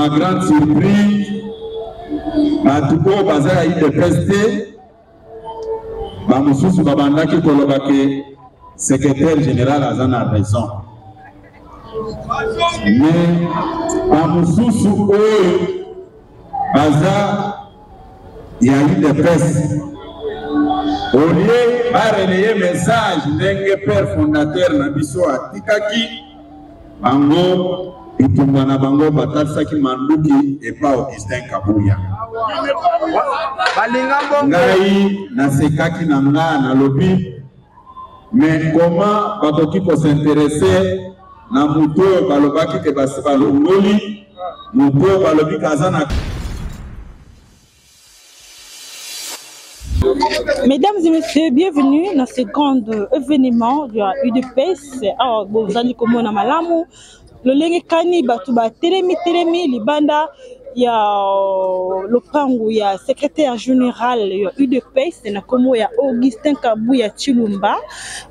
ma grande surprise, bato oyo baza ya UDPS te, bamosusu babandaki koloba ke secrétaire général aza na raison, mais bamosusu oyo baza ya UDPS au lieu ba relayer message ndenge père fondateur na biso atikaki bango bitumba na bango, batalisaki manduki epa Augustin Kabuya. Ngai nasekaki na nga, nalobi mais comment bakoki kosinteresse na moto oyo balobaki ke basi balongoli moto oyo balobi kaza na. Mesdames et messieurs, bienvenue dans ce grand événement de la UDPS. Alors, bozali komona malamu lolenge kani bato batelemi telemi libanda ya lopango ya secrétaire général ya UDPS na kombo ya Augustin Kabuya Tshilumba.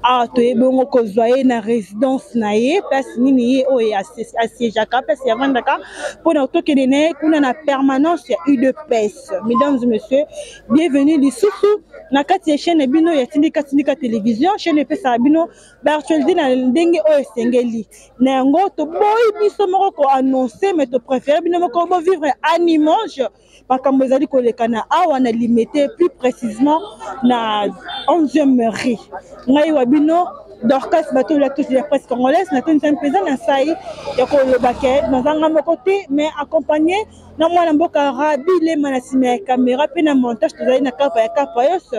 Awa toyebi bongo kozwa ye na résidence na ye, place nini ye oyo asiégeaka, place avandaka, mpona tokende na ye kuna na permanence ya UDPS. Mesdames et messieurs, bienvenue lisusu na kati ya chaîne bino ya Tindika Tindika Télévision, chaîne epesaka bino baactualité na ndenge oyo esengeli. Na yango toboyi biso moko koannonce, mais topréféré bino moko bovivre animange makambo ezali koleka na awa na Limete, plus précisément na 11e rue. Ngai wa bino Dorcas Bato la touche de la presse congolaise, natondisa mpenza na sai ya koloba ke nazanga moko te, mais accompagné na mwana mboka Rabi Lema na nsima ya caméra mpe na montage. Tozali na kapa ya Kapayos,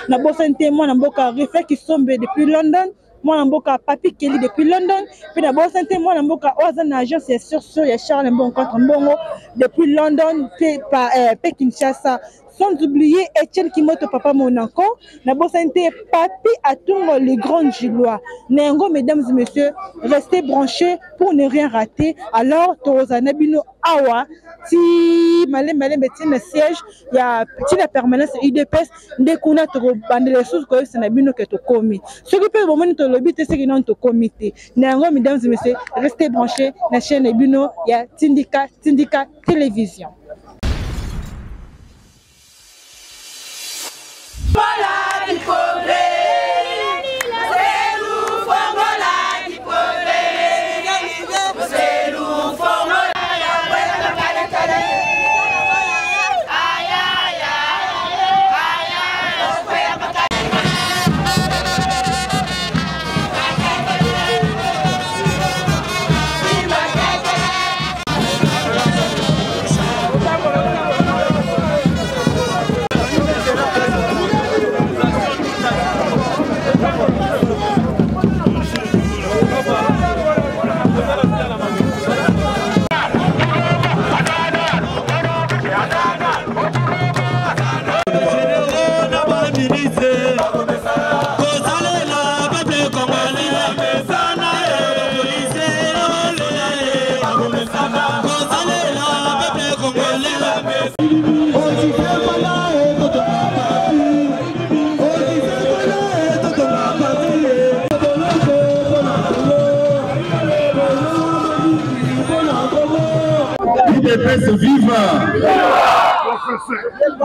nabosani te mwana mboka Reflet Kisombe depuis London, mwana mboka Papi Kelly depuis London, mpe nabosani te mwana mboka oyo aza na agence ya sur ya Charles Mbongo contre Mbongo depuis London mpe Kinshasa, sans oublier Etienne Kimoto Papa Monaco, nabosani te Papi Atungo le grand Gillois. Na yango, mesdames et messieurs, restez branchés pour ne rien rater. Alors tozala na bino awa ti malembe malembe ti na siège ya ti na permanence UDPS, nde kuna tokobandela lisusu koyebisa na bino ke tokomi. Soki mpe bomoni tolobi te, soki nano tokomi te. Na yango, mesdames et messieurs, restez branchés na chaîne na bino ya Tindika Tindika Télévision. Voilà du progrès, c'est nous formons la du progrès, c'est nous formons la. UDPS viva!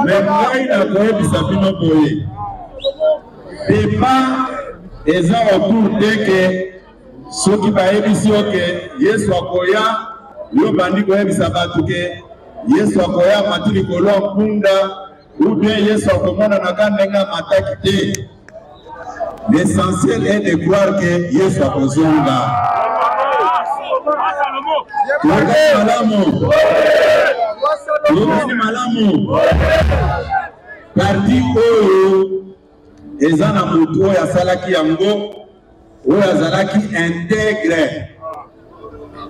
Mais ngai nakoyebisa bino boye, débat eza autour te ke soki bayebisi yo ke Yesu akoya, yo bandi koyebisa bato ke Yesu akoya amati likolo ya mpunda, ou bien Yesu akomonanaka ndenge amataki te. L'essentiel est de croire que Yesu akozonga. Toyokani malamu, toyokani malamu. Parti oyo eza na motu oyo asalaki yango, oyo azalaki intègre,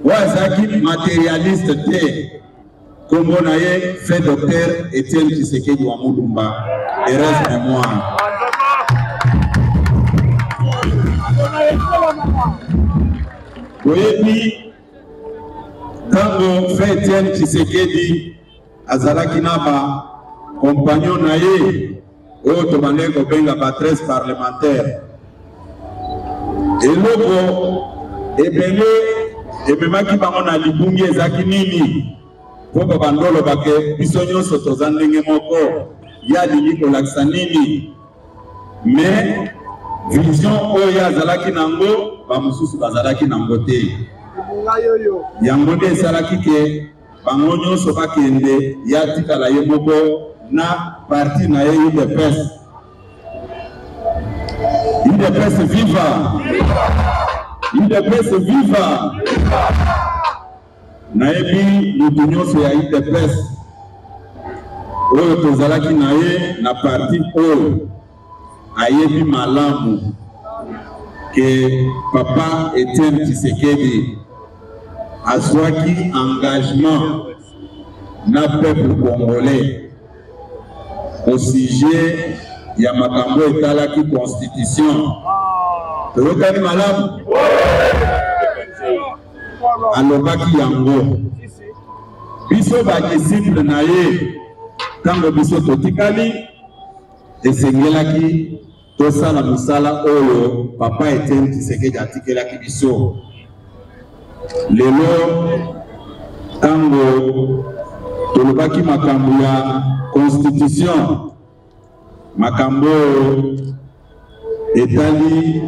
oyo azalaki matérialiste te. Kombo na ye fait docteur Etienne Tshisekedi wa Mulumba, heureuse mémoire. Oyebi ntango fait Etienne Tshisekedi azalaki na ba compagnon na ye oyo tobandaki kobenga ba 13 parlementaire, eloko ebele ememaki bango na libungi ezalaki nini? Mpo babanda oloba ke biso nyonso toza ndenge moko, ye alingi kolakisa nini? Mais vision oyo ye azalaki nango, bamosusu bazalaki nango te. Yango nde esalaki ke bango nyonso bakende, ye atikala ye moko na parti na ye UDPS. UDPS viva! UDPS viva! Nayebi moto nyonso ya UDPS oyo tozalaki na ye na parti oyo ayebi malamu ke papa Etienne Tshisekedi azwaki engagement na peuple congolais au sujet ya makambo etalaki constitution. Toyokani malamu? Alobaki yango. Biso ba disciple na ye, ntango biso totikali, esengelaki tosala mosala oyo papa Etienne Tshisekedi atikelaki biso. Lelo ntango tolobaki makambo ya constitution, makambo oyo etali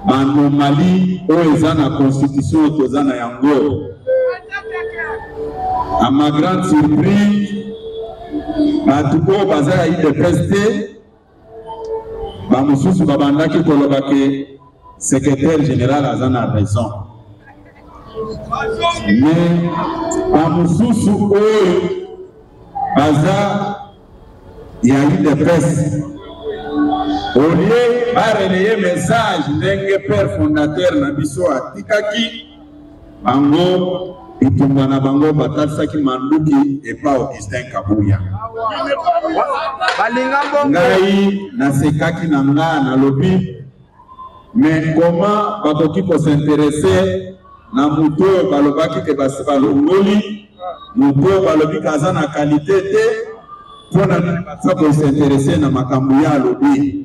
baanomali oyo eza na constitution oyo toza na yango, à ma grande surprise, bato oyo baza ya UDPS te, bamosusu babandaki koloba ke secrétaire général aza na raison, mais bamosusu oyo baza ya UDPS, au lieu ba relayer message ndenge père fondateur na biso atikaki bango, bitumba na bango batalisaki manduki epa Augustin Kabuya. Ngai nasekaki na nga, nalobi mais comment bakoki kosinteresse na moto oyo balobaki ke basi balongoli moto oyo balobi ke aza na qualité te, mpo na nini baza kosinteresse na makambo ya alobi?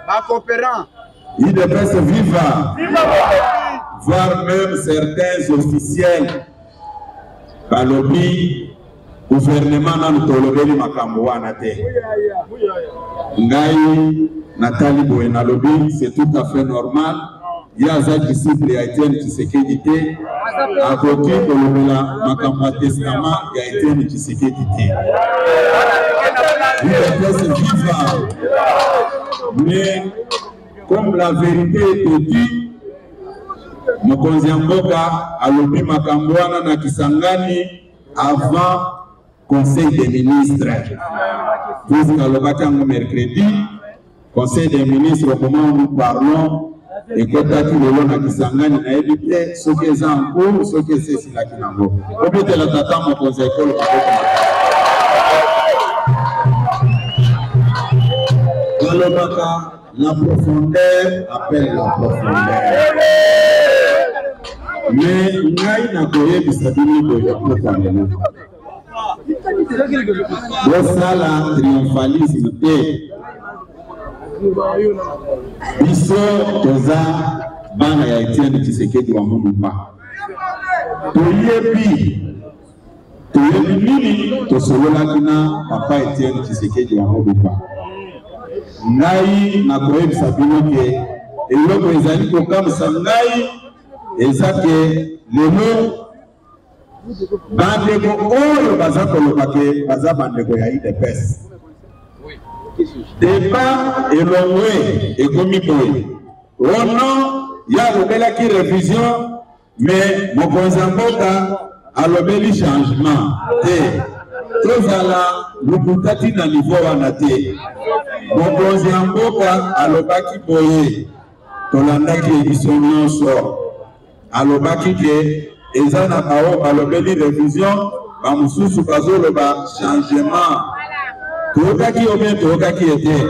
Bacoopérant. UDPS viva! Voire même certains officiels balobi gouvernement nanu tolobeli makambo wana te. Ngai natali boye, nalobi c'est tout à fait normal. Ye aza disciple ya Etienne Tshisekedi te, akoki kolobela makambo ya testament ya Etienne Tshisekedi te. UDPS viva! Mais comme la vérité est têtue, mokonzi ya mboka alobi makambo wana na Kisangani avant conseil des ministres, puisque alobaki yango mercredi. Conseil des ministres, au moment où nous parlons, ekotaki lelo na Kisangani, nayebi te soki eza en cours, soki esi esilaki nango. Obetela tata mokonzi ya ekolo maboko. Balobaka la profondeur appelle la profondeur. Mais ngai nakoyebisa bino boye pokwa lelo, bosala triomphalisme te. Biso toza bana ya Etienne Tshisekedi wa Mulumba, toyebi nini tosololaki na papa Etienne Tshisekedi wa Mulumba. Ngai nakoyebisa bino ke eloko ezali kokamwisa ngai eza ke lelo bandeko oyo baza koloba ke baza bandeko ya UDPS, débat elongwe, ekomi boye: ono ye alobelaki révision, mais mokonzi ya mboka alobeli changement te. Tozala lokuta ti na niveau wana te. Mokonzi ya mboka alobaki boye, tolandaki biso nyonso, alobaki ke eza na bao balobeli révision, bamosusu bazoloba changement. Toyokaki yo bien, toyokaki ye te,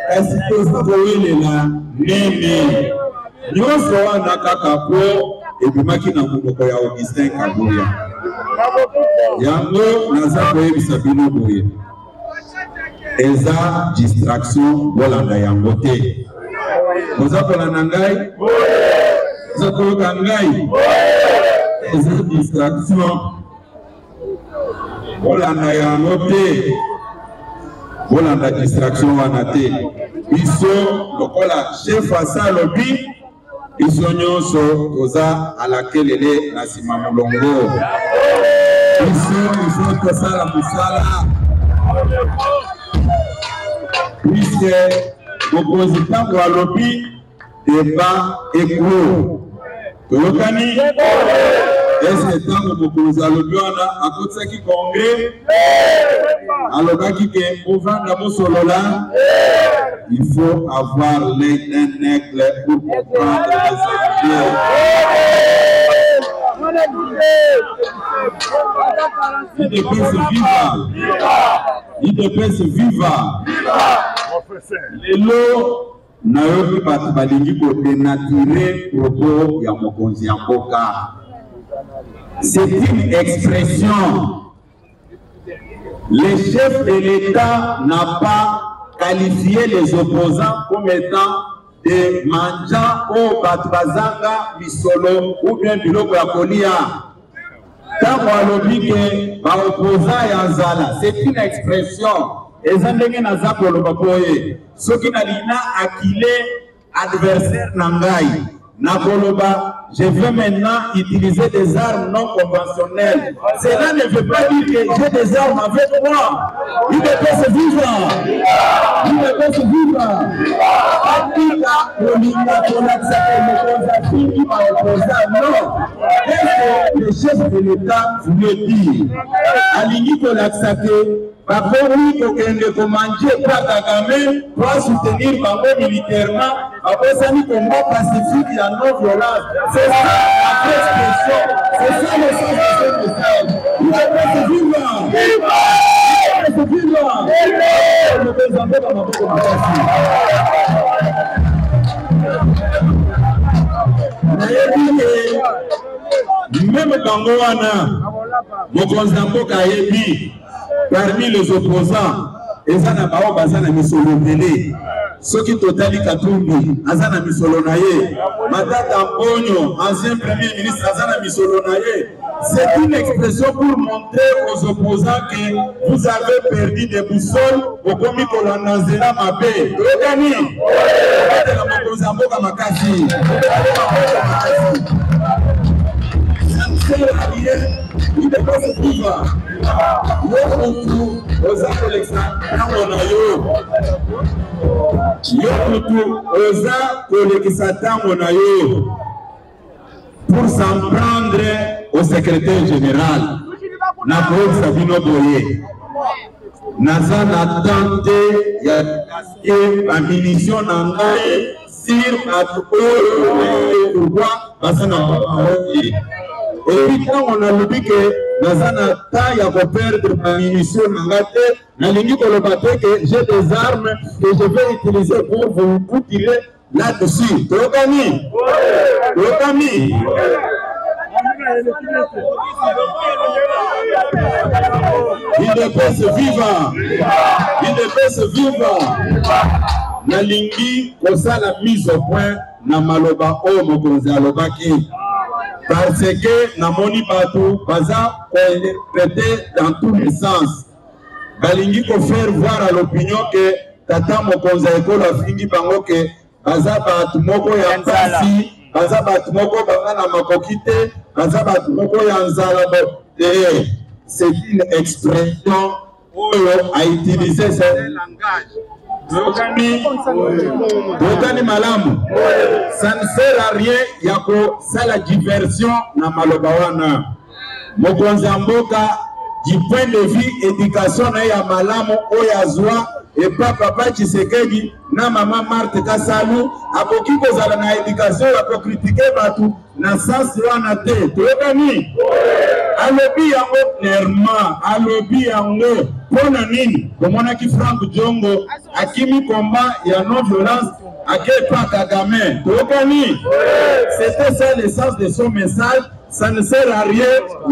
kasi toza kowelela nini? Nyonso wana kaka po ebimaki na monoko ya Augustin Kabuya. Yango naza koyebisa bino boye, eza distraction, bolanda yango te. Boza kolanda ngai? Boza koyoka ngai? Eza distraction. Bolanda yango te, bolanda distraction wana te. Biso lokola chef asa alobi, biso nyonso toza alakelele na nsima molongo. Biso ifo tosala mosala puisque mokonzi ntango alobi Debat est clos. Toyokani? Est-ce que ntango mokonzi alobi wana akotisaki congrès? Alobaki ke bovanda bosolola? Il faut avoir l'œil d'un aigle pour comprendre les enjeux. UDPS viva! UDPS viva! Lelo Nayoki bato balingi ko denaturer propos ya mokonzi ya mboka. C'est une expression. Le chef de l'État n'a pas qualifié les opposants comme étant des mendiants oyo bato bazanga misolo ou bien biloko ya kolia. Ntango alobi ke ba opposants ya nzala, c'est une expression. Eza ndenge naza koloba boye, soki nalingi na acculer adversaire na ngai, nakoloba je vais maintenant utiliser des armes non conventionnelles. Cela ne veut pas dire que j'ai des armes avec moi. UDPS viva! UDPS viva! Atika kolinga kolakisa ke mokonzi afingi ba opposants non. Qu'est-ce que le chef de l'État voulait dire? Alingi kolakisa ke bakomi kokende komanje pa Kagame po asoutenir bango militairement, babosani combat pacifique ya non violence. C'est ça la vraie expression, c'est ça le sens de ce message. UDPS viva! UDPS viva! Mokonzi ya mboka maboko makasi. Nayebi ke meme bango wana mokonzi ya mboka ayebi parmi les opposants eza na baoyo baza na misolo ebele. Soki totali Katumbi aza na misolo na ye, Matata Mponyo ancien premier ministre aza na misolo na ye. C'est une expression pour montrer aux opposants que vous avez perdu des boussoles, okomi kolanda nzela mabe. Toyokani? Batela mokonzi ya mboka makasi. UDPS viva! Yo mutu oza kolekisa ntango na yo, yo mutu oza kolekisa ntango na yo pour s'en prendre au secrétaire général. Nakoyebisa bino boye, naza na temps te ya gaspiller ba munitions na ngai sur bato oyo pourquoi baza na bango. Epuis ntango nalobi ke naza na temps ya koperdre ba munitions na ngai te, nalingi koloba te ke j'ai des armes que je vais utiliser pour vous tirer là-dessus. Toyokani? Toyokani? UDPS viva! UDPS viva! Nalingi kosala mise au point na maloba oyo mokonzi alobaki parce que namoni bato baza kointerprete dans tous les sens. Balingi ko faire voir à l'opinion que tata mokonzi ya ekolo afingi bango ke baza bato moko ya mpasi, baza bato moko baza na makoki te, baza bato moko ya nzala te. C'est une expression oyo a utiliser ce langage. Toyokani? Toyokani malamu? Ça ne sert à rien ya kosala diversion na maloba wana. Mokonzi ya mboka du point de vue education na ye ya malamu oyo azwa epa papa Tshisekedi na mama Marthe Kasalu, akoki kozala na education ya kokritike bato na sens wana te. Toyokani? Alobi yango clairement, alobi yango mpo na nini? Tomonaki Frank Diongo akimi combat ya non violence ake epa Kagame. Toyokani? C'était ça le sens de son message. Ça ne sert à rien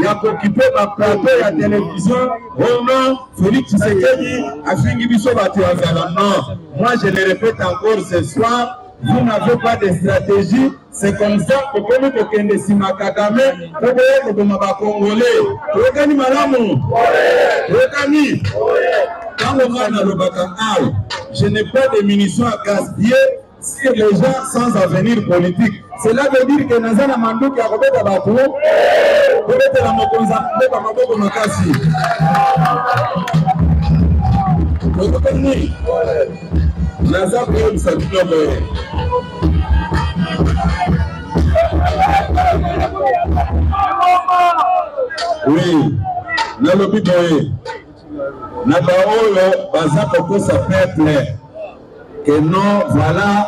ya kokipe ba plateau ya télévision. Oh non, Félix Tshisekedi afingi biso bato ya nzala. Non, moi je le répète encore ce soir, vous n'avez pas de stratégie. C'est comme ça bokomi kokende nsima Kagame mpo boya koboma bakongole. Toyokani malamu? Toyokani? Ntango ngai nalobaka awa, je n'ai pas de munitions à gaspiller sur les gens sans avenir politique. Cela veut dire que naza na manduki ya kobeta bato, kobetela mokonzi ya mboka maboko makasi. Toyokani? Naza koyebisa bino boye. Oui, nalobi boye na baoyo baza kokosa peuple que non, voilà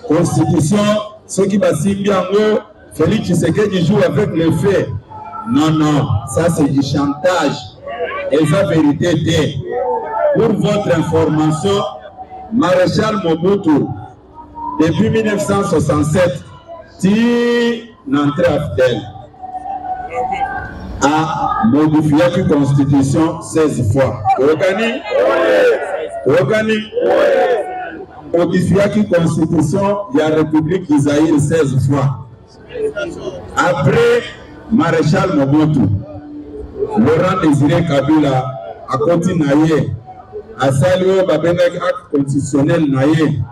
constitution soki basimbi yango Félix Tshisekedi joue avec les faits. Non, non, ça c'est du chantage. Eza vérité te. Pour votre information, Maréchal Mobutu, depuis 1967, ti na entrée AFDL, a modifiaki constitution 16 fois. Oyokani? Oyokani? Modifiaki constitution ya République du Zaïre 16 fois. Après Maréchal Mobutu, Laurent Désiré Kabila akoti na ye asali oyo babengaki acte constitutionnel na ye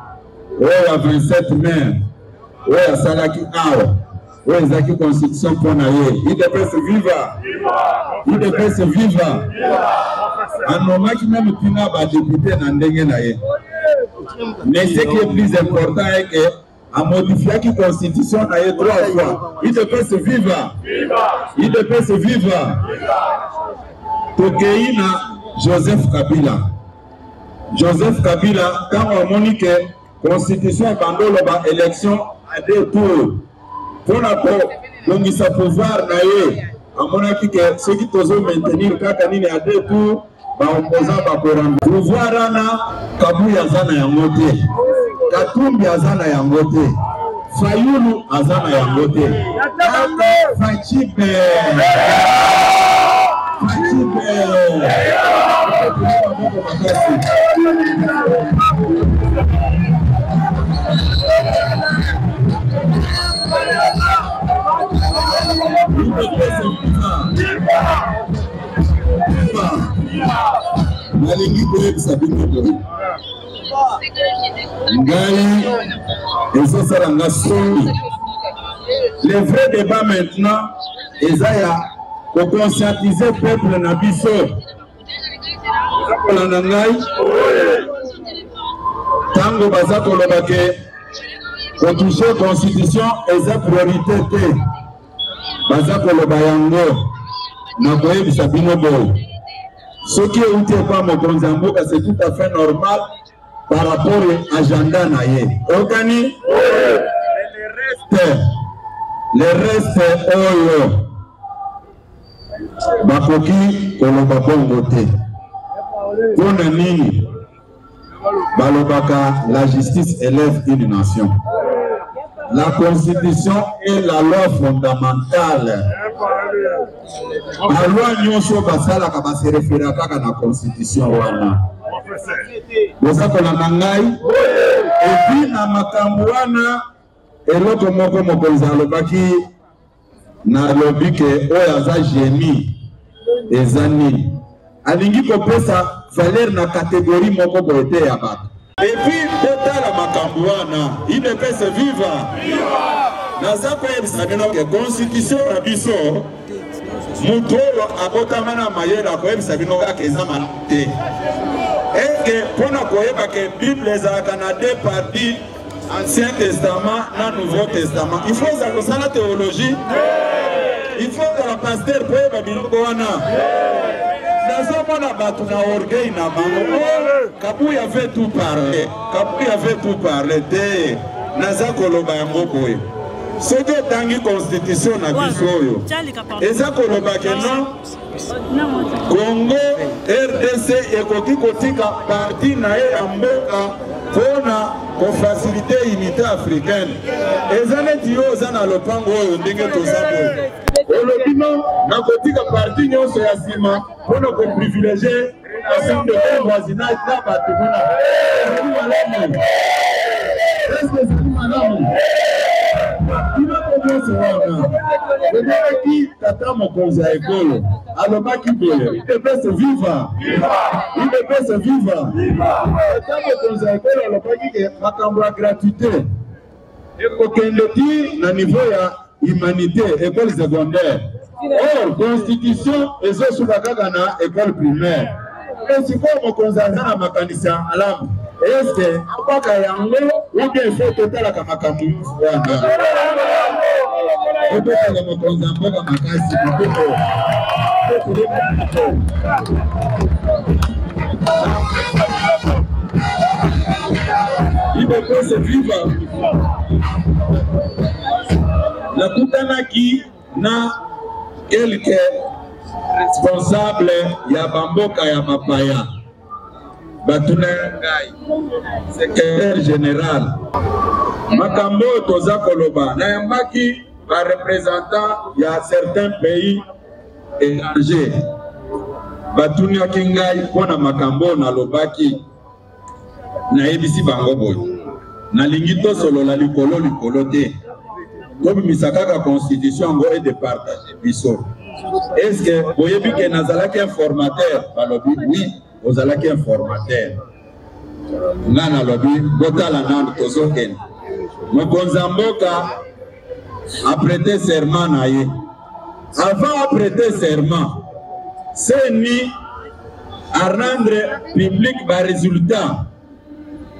oyo ya 27 mai oyo asalaki awa oyo ezalaki constitution mpo na ye. UDPS viva! UDPS viva! Anomaki meme ntina badepute na ndenge na ye. Mais ce qui est plus important est que amodifiaki constitution na ye trois fois. UDPS viva! UDPS viva! Tokei na Joseph Kabila. Joseph Kabila ntango amoni ke constitution ebanda oloba élection à deux tours mpo na kobongisa pouvoir na ye, amonaki ke soki tozo maintenir kaka nini à deux tours, baopposant bakoramba pouvoir wana. Kabuya aza na yango te, Katumbi aza na yango te, Fayulu aza na yango te, kaka Fatshi Fatshi. Makasi. Nalingi koyebisa bino boye, ngai ezosala nga soni. Le vrai débat maintenant eza ya koconscientiser peuple na biso. Kolanda ngai ntango baza koloba ke kotouche constitution eza priorité te, baza koloba yango na koyebisa bino boye, soki euti epa mokonzi ya mboka, c'est tout à fait normal par rapport agenda na ye. Okani le reste oyo bakoki koloba bongo te. Mpo na nini balobaka la justice élève une nation? La constitution est la loi fondamentale. Baloi nyonso basalaka baserefera kaka na constitution wana. Boza kolanda ngai? Epuis na makambo wana, eloko moko mokonzi alobaki, nalobi ke oyo aza génie eza nini, alingi kopesa valeur na catégorie moko boye te ya bato. Epuis botala makambo wana. UDPS viva! Naza koyebisa bino ke constitution na biso, moto oyo abotama na mayele akoyebisa bino kaka eza malamu te. Eke mpona koyeba ke Bible ezalaka na deux parties, Ancien Testament na Nouveau Testament, il faut ozala kosala théologie, il faut ozala pasteur po oyeba biloko wana. Nazomona bato na orgueil na bango. Oh, Kabuya veut tout parler, Kabuya veut tout parler te. Naza koloba yango boye, soki otangi constitution na biso oyo eza koloba ke non, Congo RDC ekoki kotika parti na ye ya mboka mpona kofasilite unité africaine. Eza neti yo oza na lopango oyo ndenge toza boye, olobi no, nakotika parti nyonso ya nsima mpona koprivilégie relation de bon voisinage na bato kuna. Ezali malamu? Eske ezali malamu? Bino Tomonaki tata mokonzi ya ekolo alobaki boye, UDPS viva, UDPS viva. Tata mokonzi ya ekolo alobaki ke makambo ya gratuité ekokende ti na niveau ya humanité, école secondaire. Or constitution ezosuka kaka na école primaire. Mpe sikoyo mokonzi aza na makanisi ya malamu, eske abwaka yango ou bien faut totalaka makambo nyonso wana? Tobetaka mokonzi ya mboka makasi maboko. UDPS viva! Nakutanaki na quelques responsable ya bamboka ya bapaya, batuna ngai, secrétaire général, makambo oyo toza koloba, nayambaki barepresentant ya certains pays étrangers, batunaki ngai mpo na makambo oyo nalobaki. Nayebisi bango boye, nalingi tosolola likolo likolo te, tobimisa kaka constitution yango e departage biso. Est-ce boyebi ke nazalaki informateur? Balobi oui, ozalaki informateur. Nga nalobi botala nanu, tozokende. Mokonzi ya mboka aprete serment na ye. Avant aprete serment, CENI a rendre public ba résultat,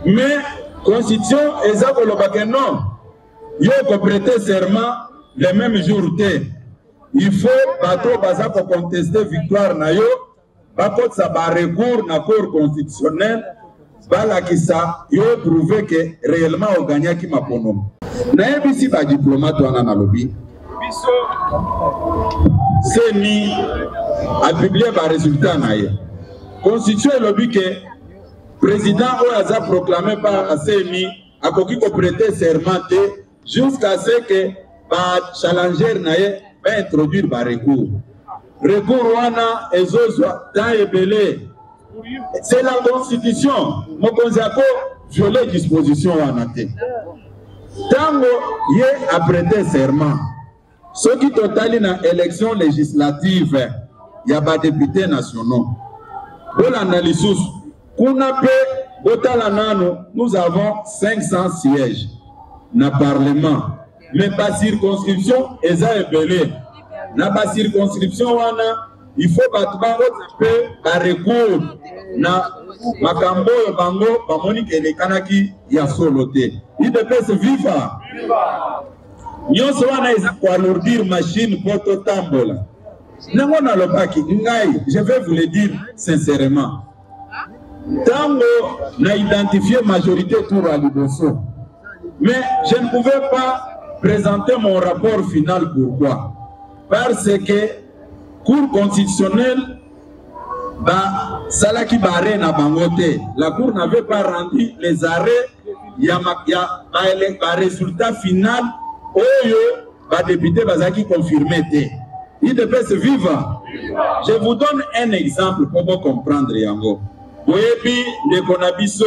mais constitution eza koloba ke non, yo okoprete serment le même jour te, il faut bato baza koconteste victoire na yo bakotisa ba recours na cour constitutionnelle, balakisa yo prouve ke réellement ogagnaki maponomi. Nayebisi badiplomate wana, nalobi biso CENI apublie ba résultat na ye. Constitution elobi ke président oyo aza proclamé par CENI akoki koprêter serment te jusqu'à ce que ba challenger na ye ba introduire ba recours. Recours wana ezozwa temps ebele, c'est la constitution. Mokonzi ako violer disposition wana te. Ntango ye aprete serment, soki totali na élection législative ya badepute nationaux, bolanda lisusu kuna mpe botala nanu, nous avons 500 sièges na parlement, mais bacirconscription eza ebele. Na bacirconscription wana, il faut bato bakota mpe barecours na makambo oyo bango bamoni ke elekanaki ya solo te. UDPS viva! Nyonso wana eza koalourdir machine mpo totambola nango. Nalobaki ngai, je vais vous le dire sincèrement, ntango na identifié majorité tour ya liboso, mais je ne pouvais pas présenter mon rapport final. Pourquoi? Parce que cour constitutionnelle basalaki baarrêt na bango te. La cour n'avait pas rendu les arrêts ya barésultat final oyo badepute bazalaki confirmé te. UDPS viva! Je vous donne un exemple pour vous comprendre yango. Boyebi ndeko na biso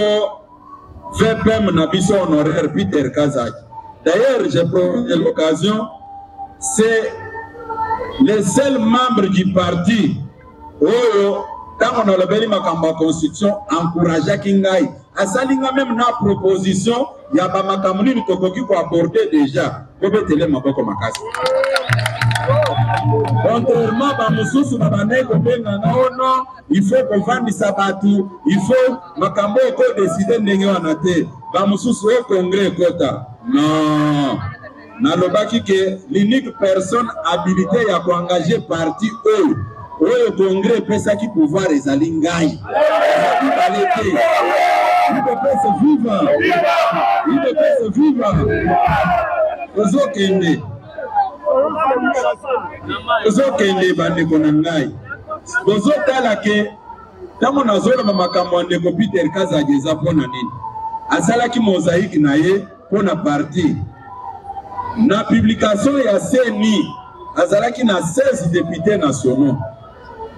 VPM na biso honoraire Peter Kazaki. D'ailleurs, je profite de l'occasion, c'est le seul membre du parti oyo ntango nalobeli makambo ya constitution encourageaki ngai, asali nga même na proposition ya bamakambo nini tokoki koaborde déjà. Bobetele maboko makasi. Contrairement bamosusu babandaki kobenga nga, oh non, il faut kovandisa bato, il faut makambo oyo kodeside ndenge wana te, bamosusu o congrès ekota. Non, nalobaki ke l'unique personne habilité ya koengage parti oyo oyo congrès epesaki pouvoir ezali ngai, eza mibale te. UDPS viva! UDPS viva! Tozokende, tozokende bandeko na ngai. Bozotala ke ntango nazoloba makambo ya ndeko Peter Kazadi, eza mpo na nini? Asalaki mosaïque na ye mpo na parti. Na publication ya CENI, azalaki na 16 députés nationaux,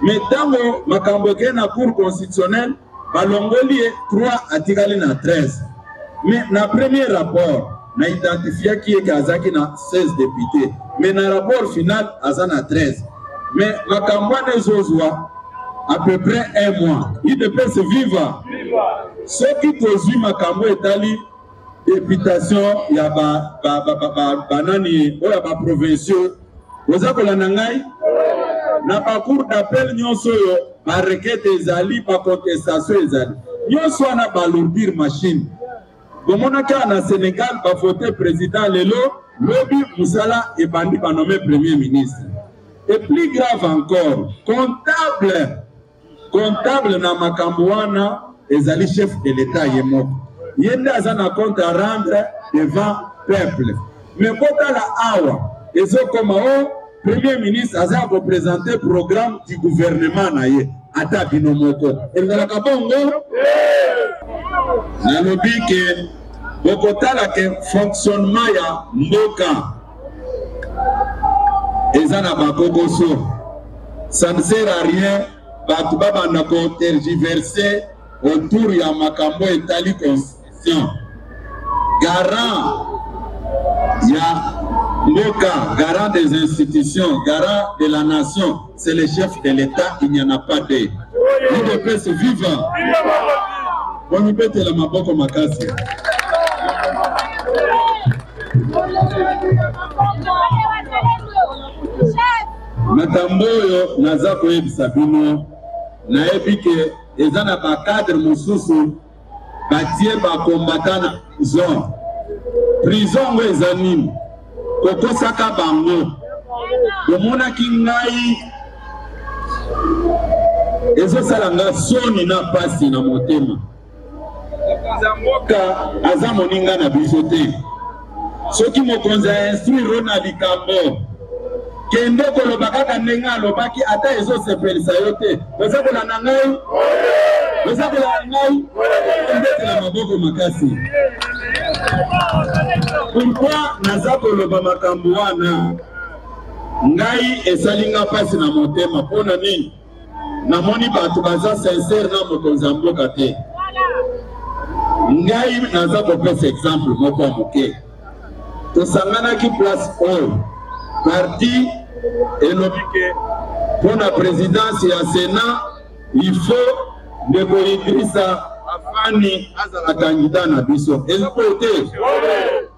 mais ntango makambo ekei na cour constitutionnelle, balongoli ye 3, atikali na 13. Mais na premier rapport Na identifiaki ye ke azalaki na 16 députés, mais na rapport final aza na 13. Mais makambo wana ezozwa à peu près un mois. UDPS viva! Soki tozwi makambo etali députation ya ba ba ba ba, ba, banani oyo ya ba provinciaux, boza kolanda ngai na ba cour d'appel nyonso oyo ba requête ezali, ba contestation ezali, nyonso wana balourdir machine. Bomonaki awa na Senegal bavote président lelo, lobi mosala ebandi, banome premier ministre. Et plus grave encore, comptable comptable na makambo wana ezali chef de l'État ye moko, ye nde aza na compte à rendre devant peuple. Mais botala awa ezokoma o premier ministre aza kopresente programme du gouvernement na ye, ata bino moko ezalaka bongo. Nalobi ke bokotala ke fonctionnement ya mboka eza na bakokoso, ça ne sert à rien bato babanda kotergiverse autour ya makambo etali constitution. Garant ya mboka, garant des institutions, garant de la nation, c'est le chef de l'État, il n'y en a pas deux. UDPS viva! Bomibetela maboko makasi. Makambo oyo naza koyebisa bino, nayebi ke eza na bacadre mosusu batie bakombata na prison. Prison yango eza nini? Kokosaka bango. Bomonaki ngai ezosala nga soni na pasi na motema. Mokonzi ya mboka aza moninga na biso te. Soki mokonzi a instruire na likambo, kende koloba kaka ndenge alobaki, ata ezosepelisa yo te. Oza kolanda ngai? Oza kolanda ngai? Ndetela maboko makasi. Pourquoi naza koloba makambo wana? Ngai esali nga mpasi na motema. Mpo na nini? Namoni bato baza sincere na mokonzi ya mboka te. Ngai naza kopesa exemple moko ya moke. Tosanganaki place oyo, parti elobi ke mpo na présidence ya Sénat il faut ndeko Idrissa Afani azala candidat na biso. Eza boye te?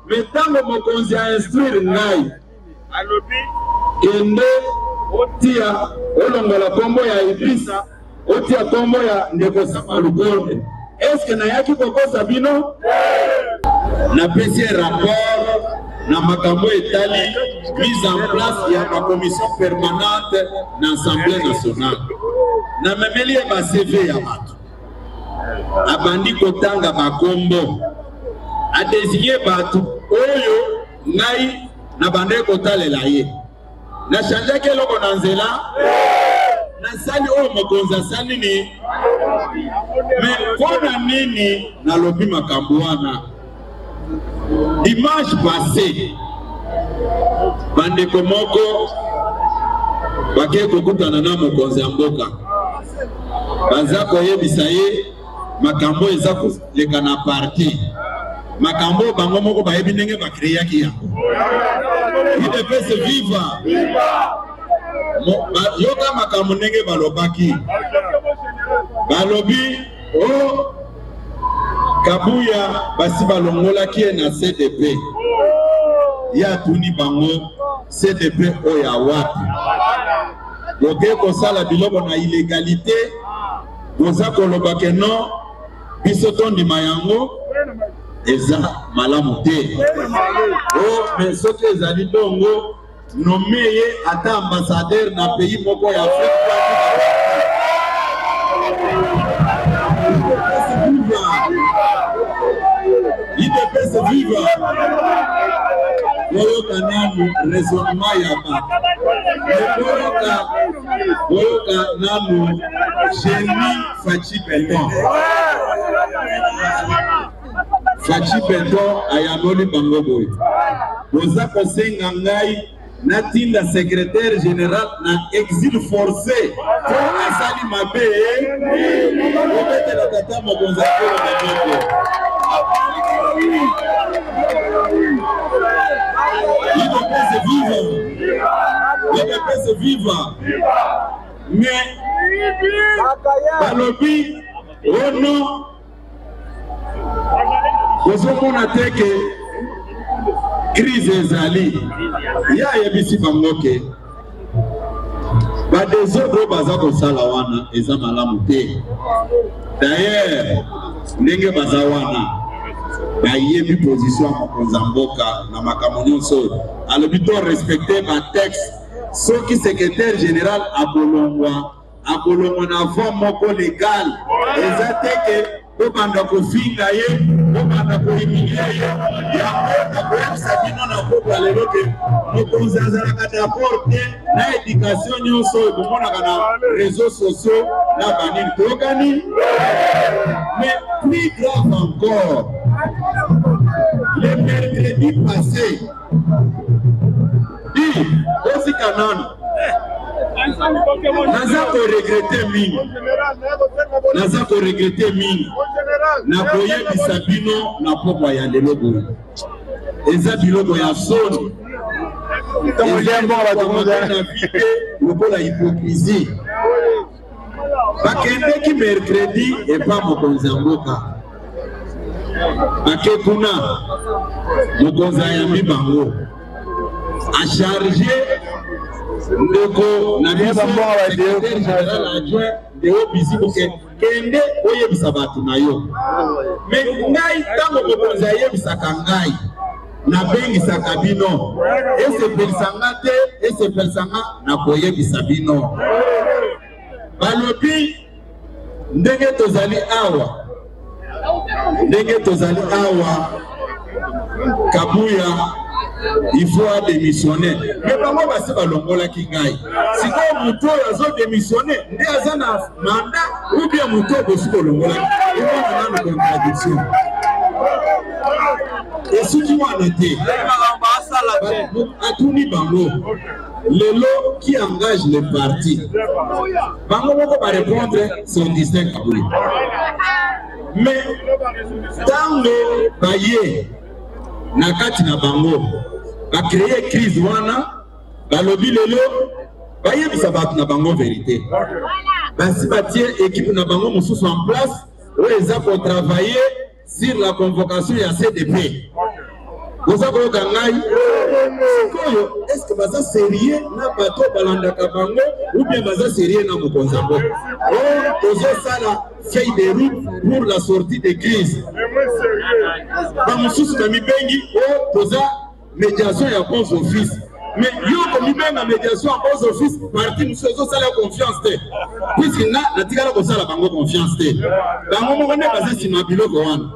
Mais ntango mokonzi a instruire ngai, alobi kende otia, olongola kombo ya Idrissa, otia kombo ya ndeko Sama Lukonde. Eske nayaki kokosa bino? Napesi ye rapport na makambo etali mise en place ya bacommission permanente na Assemblée nationale. Namemeli ye ba CV ya bato, abandi kotanga bakombo, adesigne bato oyo ngai nabandaki kotalela ye. Nachangeaki eloko na nzela, nasali oyo mokonzi asali nini. Me mpo na nini nalobi makambo wana? Dimanche passé, bandeko moko bakei kokutana na mokonzi ya mboka, baza koyebisa ye makambo eza koleka na parti, makambo oyo bango moko bayebi ndenge bakreaki yango. UDPS viva! Yoka makambo ndenge balobaki, balobi o oh, Kabuya basi balongolaki ye na CDP. Ye atuni bango CDP oyo ya wapi? Boke kosala biloko na illegalité, boza koloba ke non, biso tondima yango eza malamu te. O mais soki ezali bongo, nomme ye ata ambassadeur na pays moko ya Afrique. UDPS viva! Boyoka nanu raisonnement ya bato, boyoka boyoka nanu génie Fatshi Beton. Fatshi Beton ayanoli bango boye: boza kosenga ngai natinda secrétaire général na exil forcé po asali mabe? Obetela tata mokonzi akolo maboko. Viva! Mais balobi ono ozomona te ke crise ezali. Ye ayebisi bango ke badesordre oyo baza kosala wana eza malamu te. D'ailleurs ndenge baza wana bayebi position ya mokonzi ya mboka na makambo nyonso oyo alobi to respecte batexte. Soki secrétaire général akolongwa, akolongwa na voie moko legal. Eza te ke bobanda kofinga ye, bobanda kohumilie ye. Yango nakoyebisa bino na pokwa lelo ke mokonzi azalaka d'accord te na éducation nyonso oyo bomonaka na réseaux sociaux na banini. Toyokani? Mais plus grave encore, le mercredi passé, di osika nano naza koregrete mingi, naza koregrete mingi. Nakoyebisa bino na pokwa ya lelo boye, eza biloko ya soni lokola hypocrisie. Bakendeki mercredi epa mokonzi ya mboka, bake kuna, mokonzi ayambi bango, acharge ndeko na biso secrétaire général adjoint Deo Bizibu ke kende oyebisa bato na yo. Me ngai ntango mokonzi ayebisaka ngai, nabengisaka bino, esepelisa nga te, esepelisa nga, nakoyebisa bino. Balobi ndenge tozali awa, ndenge tozali awa, Kabuya il faut adémissionner. Mais bango basi balongolaki ngai. Sikoyo moto oyo azodémissionner nde aza na mandat ou bien moto oyo bosi bolongolaki? Omona nanu contradiction esuki wana te. Atuni bango lelo qui engage le parti, bango moko barépondre c'est Augustin Kabuya. Mais ntango baye na kati na bango bacreye crise wana, balobi lelo bayebisa bato na bango vérité. Basi batie équipe na bango mosusu en place oyo eza kotravailler sur la convocation ya CDP. Boza koyoka ngai sikoyo? Est ce que baza sérieux na bato balandaka bango ou bien baza sérieux na mokonzi ya mboka? Oyo tozosala feuille de route pour la sortie de crise, bamosusu bamibengi o toza médiation ya bons office. Mais yo komibenga médiation ya bons office, parti mosusu ezosala confiance te, puisque nga natikala kosala bango confiance te. Bango moko nde baza nsima biloko wana.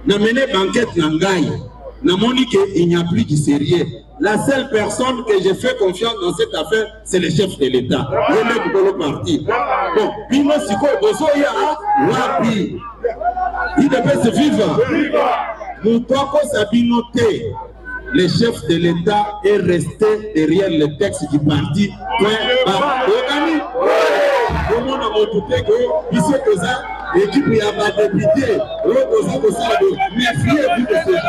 Na mene banquette na ngai, namoni ke il n'y a plus du sérieux. La seule personne que j'ai fait confiance dans cette affaire, c'est le chef de l'État, ye nde mokolo parti. Bon, bino sikoyo bozoya wapi? UDPS viva! Moto akosa bino te, le chef de l'État est resté derrière le texte du parti. Point barre. Oyokani? Komona moto te ke biso toza équipe ya badepute oyo toza kosala boye. Méfiez-vous de ces gens.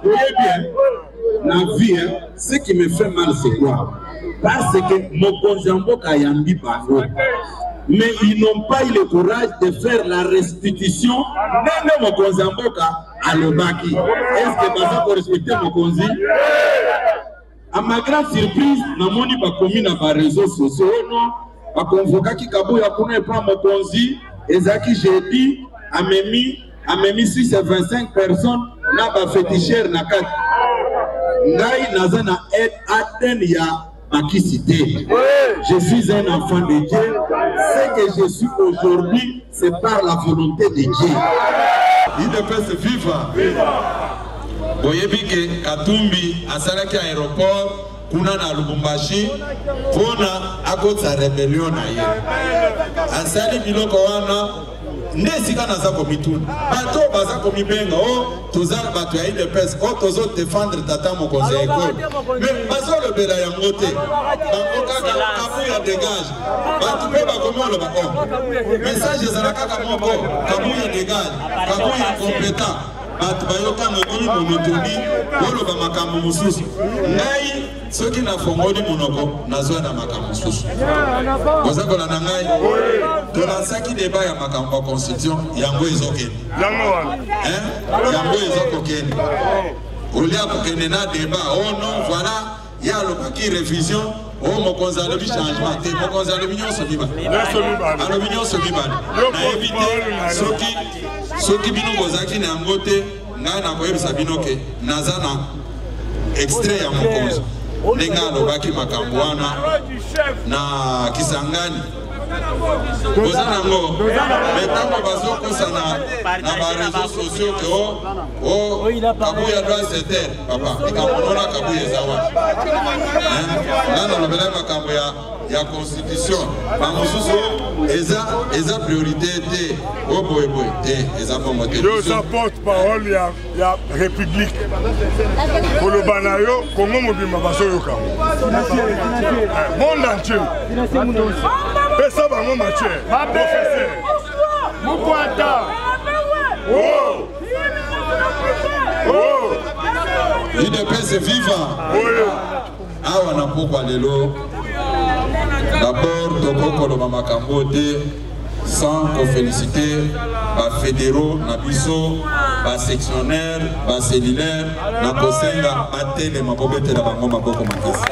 Oyebi na vie, ce qui me fait mal, c'est quoi? Parce que mokonzi ya mboka ayambi bango, mais ils n'ont pas eu le courage de faire la restitution ndenge mokonzi ya mboka alobaki. Est ce que baza korespecte mokonzi? À ma grande surprise, namoni bakomi na bareseau sociaux ono bakonvokaki Kabuya kuna epa mokonzi, ezalaki jeudi, amemi 6 à 25 personnes na baféticheurs na kati. Ngai naza na ADN ya bakisi te. Je suis un enfant de Dieu. Ce que je suis aujourd'hui, c'est par la volonté de Dieu. UDPS viva! Boyebi ke Katumbi asalaki aéroport kuna na Lubumbashi mpona akotisa rébellion na ye. Asali biloko wana nde esika naza komituna, bato oyo baza komibenga o toza bato ya UDPS, o tozodefendre tata mokonzi ya ekolo, mais bazolobela yango te. Bango kaka Kabuya dégage. Bato mpe bakomi oloba o message ezala kaka moko: Kabuya dégage, Kabuya incompétent. Bato bayoka yango ekomi monotonie, boloba makambo mosusu. Ngai soki nafongoli monoko nazwa na makambo mosusu. Boza kolanda ngai? Tolansaki debat ya makambo ya constitution, yango ezokende. Yango ezokokende. Olia kokende na debat, oh non, voilà, ye alobaki revision, oh mokonzi alobi changement te, mokonzi alobi nyonso mibale. Alobi nyonso mibale. Nayebi te soki soki bino bozalaki na yango te, ngai nakoyebisa bino ke naza na extrait ya mokonzi ndenge alobaki makambo wana na Kisangani. Boza nango me ntango bazokosa na bareseau sociaux ke o o Kabuya doit se taire. Papa, likambo nona Kabuya eza wapi? Nga nalobelaki makambo ya constitution, bamosusu eza eza priorité te, o boye boye te, eza bongo te. Yo oza porte parole ya république, koloba na yo Kongo mobimba bazoyoka yango, monde entier. Pesa bango matière, professeur Mukwata. Oh. Oh. UDPS viva! Awa na pokwa lelo, d'abord tokoki koloba makambo te sans koféliciter bafédéraux na biso, basectionnaire, bacellulaire. Na kosenga batelema, bobetela bango maboko makasi.